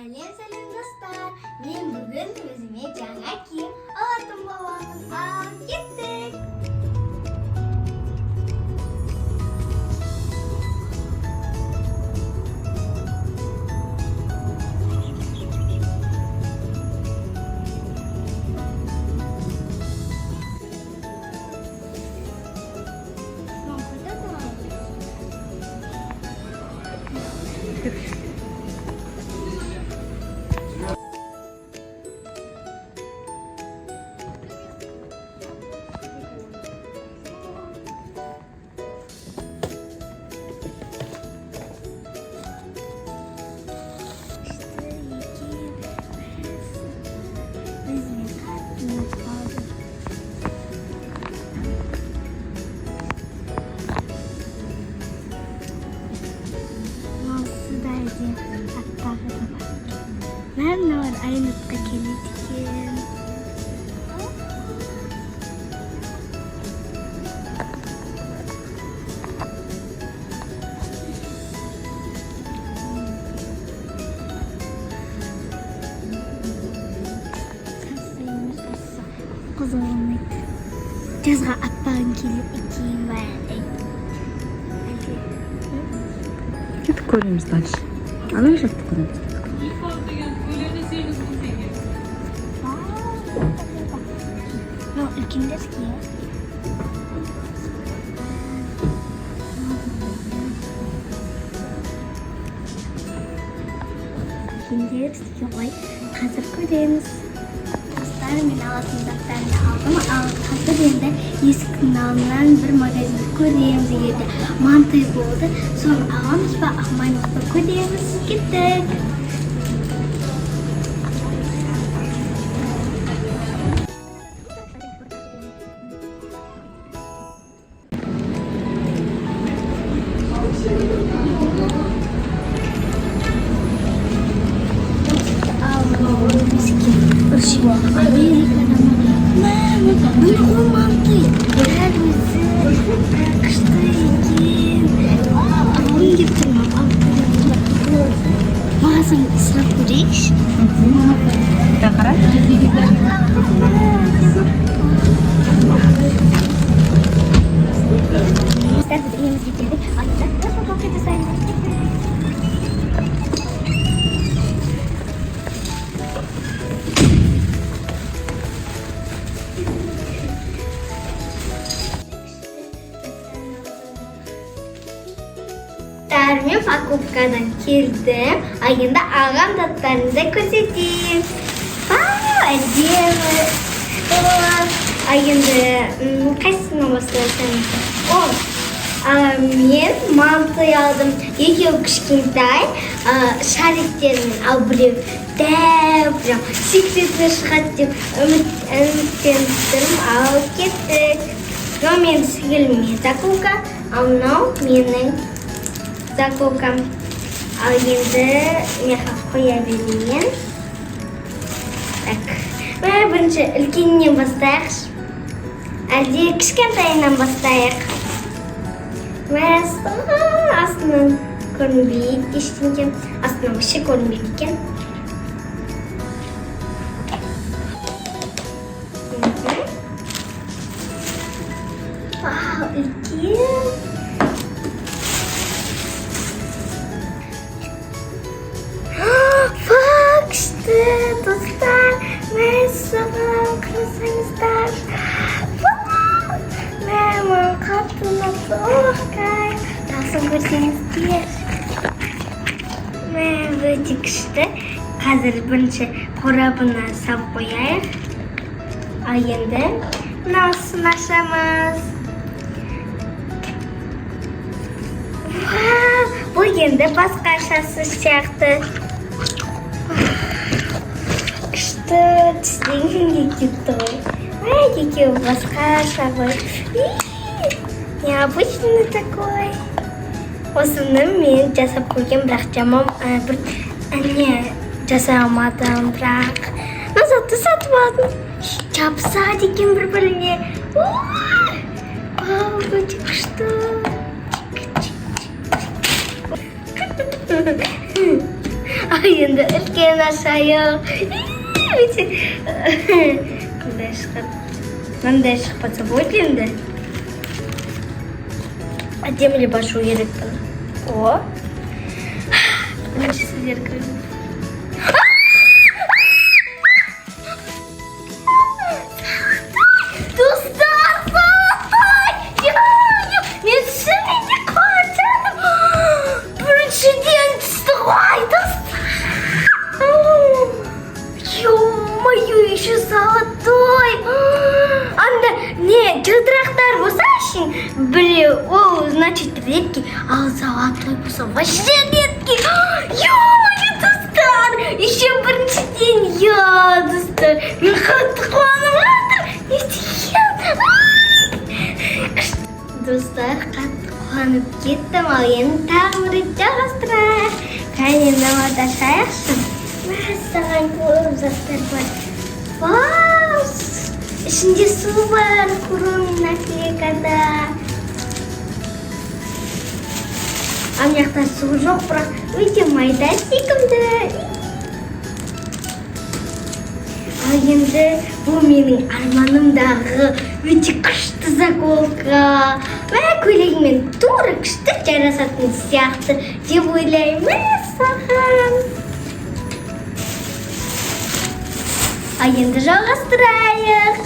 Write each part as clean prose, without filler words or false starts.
Сәлем, сәлем, достар! Мен бүгін өзіме жаңа киім алатын боламын. Ал кеттік! Мам, куда ты? Күшті екен. Өзіме қатты ұнап қалды. Мынаусы да әдемі, аппағы да бар екен. Мә, мыналар Айнұртқа келеді екен. Сасы емес, осы қозғалмайды. Жазға аппағын келеді екен ба? Әлде? Кетіп көреміз дальше. Ана жақты көреміз. Телефон деген көлемі 8000 теңге. Мынау үлкендерге. Үлкендерге ғой. Қазір көреміз. Достар, мен алатын заттарымды алдым. Ал қазір енді есіктің алдынан бір магазинді көреміз. Егер де манты болды, соны аламыз ба, алмаймыз ба, көреміз. Кеттік! Ал бізге Америкада ма? Міне ғой, манты. Дәл өзі күшті екен. Алғым келіп тұр, мам, алып көремін. Мағазаны сұрап көрейікші. Қара. Достар, біз үйімізге келдік. Ал енді распаковка жасаймыз. Кеттік. Мен покупкадан келдім. Ал енді алған заттарымды көрсетейін. Вау, әдемі. О, ал енді қайсысынан бастасам? О, мен манты алдым. Екеуі кішкентай, шариктермен, ал біреу дәу, прям секретный шығады деп үміттеніп тұрмын. Ал кеттік. Мынау менің сіңіліме заколка, ал мынау менің заколкам. Ал енді мен қоя берейін. Так. Мә, бірінші үлкенінен бастайықшы. Әлде кішкентайынан бастайық? Мәссаған, астынан көрінбейді ештеңе. Астынан вообще көрінбейді екен. Мгм. Вау, үлкен. Вау, күшті, достар. Мәссаған, қарасаңыздар. Вау! Мә, маған қатты ұнады. Ох, кайф. Дауысын көрсеңіздер. Мә, өте күшті. Қазір бірінші қорабына салып қояйық. Ал енді мынаусын ашамыз. Вау, бұл енді басқашасы сияқты. Күшті түстен кетті ғой. Мә, екеуі басқаша ғой. И, необычный такой. Осыны мен жасап көрген, бірақ жаман бір не жасай алмадым, бірақ мына затты сатып алдым. Жабысады екен бір біріне. Вау, өте күшті. Чик, чик, чик, чик. Ал енді үлкен ашайық. Өте қандай шығады? Мындай шықпаса болды енді. Әдемілеп ашу керек бұны. О, бірінші сіздер көріңіз. Достар, золотой! Мен шынымен де қуанып жатырмын. Біріншіден түсті ғой, достар. Ё-моё, еще золотой. Анда не, жылтырақтар болса үшін біреу, ол значит редкий, ал золотой болса вообще редкий. Ё-моё, достар, еще біріншіден, я, достар, мен қатты қуанып жатырмын. Не істеген? Достар, қатты қуанып кеттім. Ал енді тағы бір рет жалғастырайық. Кәне, мынауды ашайықшы. Мәссаған, көп заттар бар. Вау! Ішінде су бар, Куроми наклейкада. Ал мына жақта су жоқ, бірақ өте майда секілді. Ал енді бұл менің арманымдағы өте күшті заколка. Мә, көйлегімен тура күшті жарасатын сияқты деп ойлаймын. Мәссаған. Ал енді жалғастырайық.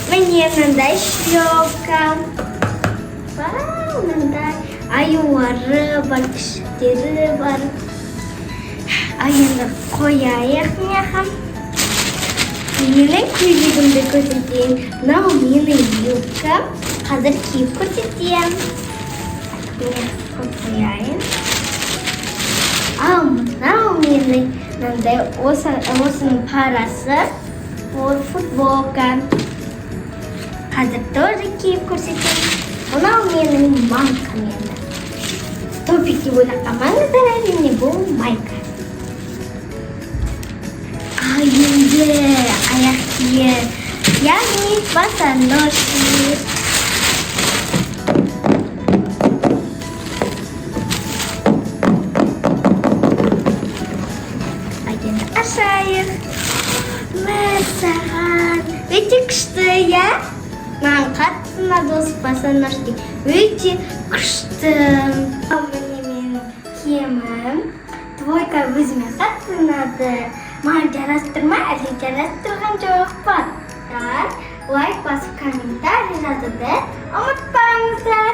Міне мынандай шлепка. Вау, мынандай аюлары бар, күшіктері бар. Ал енді қояйық мына. Менің көйлегімді көрсетейін. Мынау менің юбка. Қазір киіп көрсетемін. Міне, қойып қояйын. Ал мынау менің мынандай осының парасы. Ол футболка. Қазір тоже киіп көрсетемін. Мынау менің майкам енді. Топик деп ойлап қалмаңыздар, әрине, бұл майка. Ал енді аяқ киім, яғни босоножки. Ал енді ашайық. Мәссаған, өте күшті, иә? Маған қатты ұнады осы босоножки. Өте күшті. Ал міне менің киімім. Двойка өзіме қатты ұнады. Маған жарастыр ма, әлде жарастырған жоқ па? Лайк басып, комментарий жазуды ұмытпаңыздар.